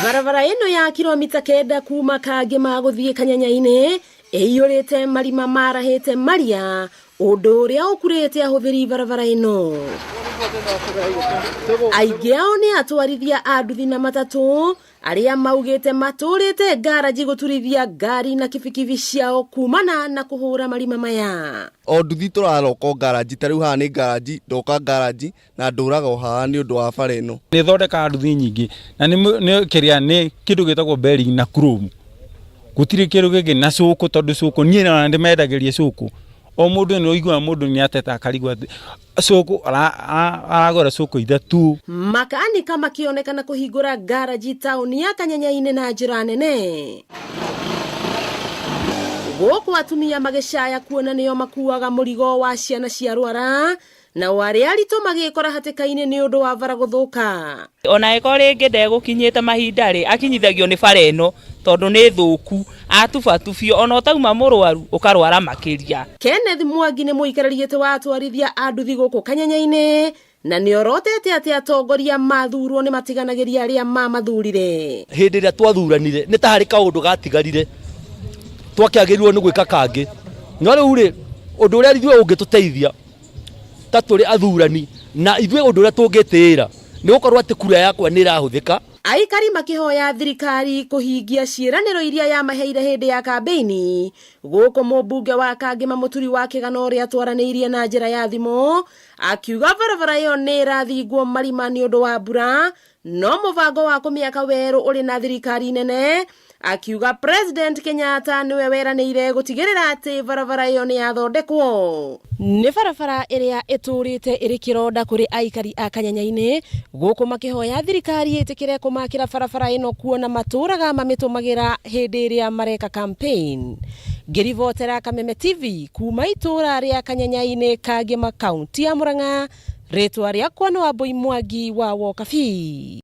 Barabara ĩno ya kilomita 9 kuma Kangema gũthiĩ Kanyanya-inĩ ĩiyũrĩte marima marahĩte maria, ũndũ ũrĩa ũkurĩte ahũthĩri barabara ĩno. Aingĩ ao nĩ atwarithia a nduthi na matatũ arĩa maugĩte matũrĩte ngaraji gũturithia ngari na kibikibi ciao kumana na kũhũra marima maya. O nduthi tũraroka o ngaraji, ta rĩu haha nĩ ngaraji, ndoka ngaraji na ndũraga o haha nĩ ũndũ wa bara ĩno. Nĩ ĩthondekaga nduthi nyingĩ na nĩ kĩrĩa nĩ kĩndũ gĩtagwo bearing na chrome, gũtirĩ kĩndũ kĩngĩ na cũkũ, tondũ cũkũ niĩ ona ndĩmendagĩria cũkũ. O mũndũ nĩ ũiguaga mũndũ nĩ ateta akarigwo atĩ cũkũ aragũra cũkũ 3. Makanika makĩonekana kũhingũra ngaraji taũni ya Kanyanya-inĩ na njĩra nene. Gũkũ atumia magĩcaya kuona nĩo makuaga mũrigo wa ciana cia rwara, nao arĩa aritũ magĩkora hatĩka-inĩ nĩ ũndũ wa bara gũthũka. Ona ĩko rĩngĩ ndegũkinyĩte mahinda rĩ, akinyithagio nĩ bara ĩno tondũ nĩ thũku, atubatubio ona ũtauma mũrwaru ũkarwara makĩria. Kenneth Mwangi nĩ mũikarĩri gĩtĩ wa atwarithia a nduthi gũkũ Kanyanya-inĩ na nĩ orotete atĩ atongoria mathurwo nĩ matiganagĩria arĩa mamathurire. Hĩndĩ ĩrĩa twathuranire nĩ ta harĩ kaũndũ gatigarire twakĩagĩrĩirwo nĩ gwĩka kangĩ, no rĩu rĩ, ũndũ ũrĩa ithuĩ ũngĩtũteithia ta tũrĩ athurani na ithuĩ ũndũ ũrĩa tũngĩtĩĩra nĩ gũkorwo atĩ kura yakwa nĩ ĩrahũthĩka. Aikari makĩhoya thirikari kũhingia ciĩranĩro iria yamaheire hĩndĩ ya kambĩini. Gũkũ mũmbunge wa Kangema Mũturi wa Kĩgano ũrĩa twaranĩirie na njĩra ya thimũ akiuga barabara ĩyo nĩ ĩrathingwo marima nĩ ũndũ wa mbura, no mũbango wa kũmĩaka werũ ũrĩ na thirikari nene. Akiuga President Kenyatta nĩwe weranĩire gũtigĩrĩra atĩ barabara ĩyo nĩ yathondekwo. Nĩ barabara ĩrĩa ĩtũrĩte ĩrĩ kĩronda kũrĩ aikari a Kanyanya-inĩ, gũkũ makĩhoya thirikari ĩtĩkĩre kũmakĩra barabara ĩno kuona matũraga mamĩtũmagĩra hĩndĩ ĩrĩa mareka campaign. Ngĩribotera Kameme TV kuma itũra rĩa Kanyanya-inĩ, Kangema, kaunti ya Murang'a, rĩtwa rĩakwa nĩ Wambui Mwangi wa Wokabi.